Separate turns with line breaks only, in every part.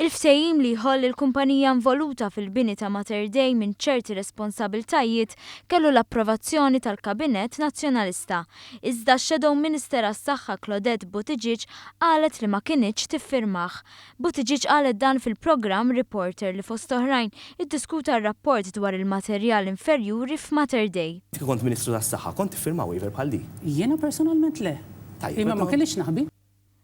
Il-ftehim li jħoll il-kumpanija involuta fil-bini ta' Mater Dei minn ċerti responsabiltajiet kellu l-approvazzjoni tal-Kabinett Nazzjonalista. Iżda x-Shadow Minister għas-Saħħa Claudette Buttigieg qalet li ma kinitx tiffirmah. Buttigieg qalet dan fil-programm Reporter li fost oħrajn iddiskuta r-rapport dwar il-materjal inferjuri f'Mater Dei.
Kieku kont Ministru tas-Saħħa, kont tiffirma waiver bħal di?
Jiena personalment le.
Tajjeb,
Imma ma kellix naħbi.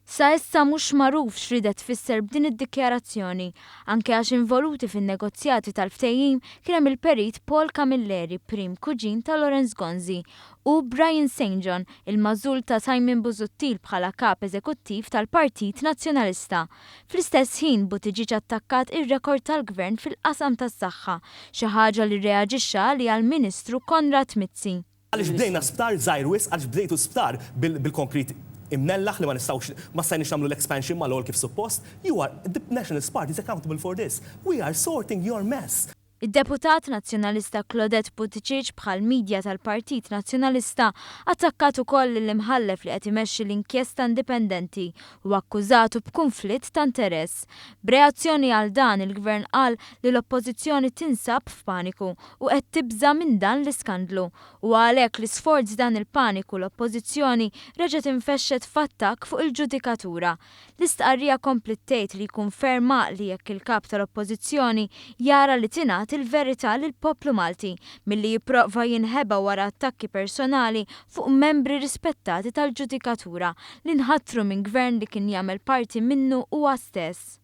Sa issa mhux magħruf x'riedet tfisser b'din id-dikjarazzjoni, anke għax involuti fin-negozjati tal-ftehim kien hemm il-Perit Paul Camilleri, prim kuġin ta' Lawrence Gonzi, u Brian Saint John, il-magħżul ta' Simon Busuttil bħala Kap Eżekuttiv tal-Partit Nazzjonalista. Fl-istess ħin, Buttigieg attakkat ir-rekord tal-Gvern fil-qasam tas-saħħa, xi ħaġa li rreaġixxa għaliha l-Ministru Konrad Mizzi.
Għaliex bdejna sptar żgħir wisq, għaliex bdejtu sptar bil-konkrit imnellaħ li ma nistgħux, ma stajniex nagħmlu l-expansion mal-hall kif suppost. You are, the Nationalist Party is accountable for this. We are sorting your mess.
Id-deputat Nazzjonalista Claudette Buttigieg bħall-media tal-Partit Nazzjonalista attakkat ukoll lill-Imħallef li qed imexxi l-inkjesta indipendenti u akkużatu b'kunflitt ta' interess. B'reazzjoni għal dan il-Gvern qal li l-Oppożizzjoni tinsab f'paniku u qed tibża' minn dan l-iskandlu u għalhekk li sforz dan il-paniku l-Oppożizzjoni reġgħet infexxet f'attakk fuq il-ġudikatura. L-istqarrija kompliet tgħid li jkun ferm għaqli jekk il-Kap tal-Oppożizzjoni jara li tingħad il-verità lill-poplu Malti milli jipprova jinħeba wara attakki personali fuq membri rispettati tal-ġudikatura li nħatru minn Gvern li kien jagħmel parti minnu huwa stess.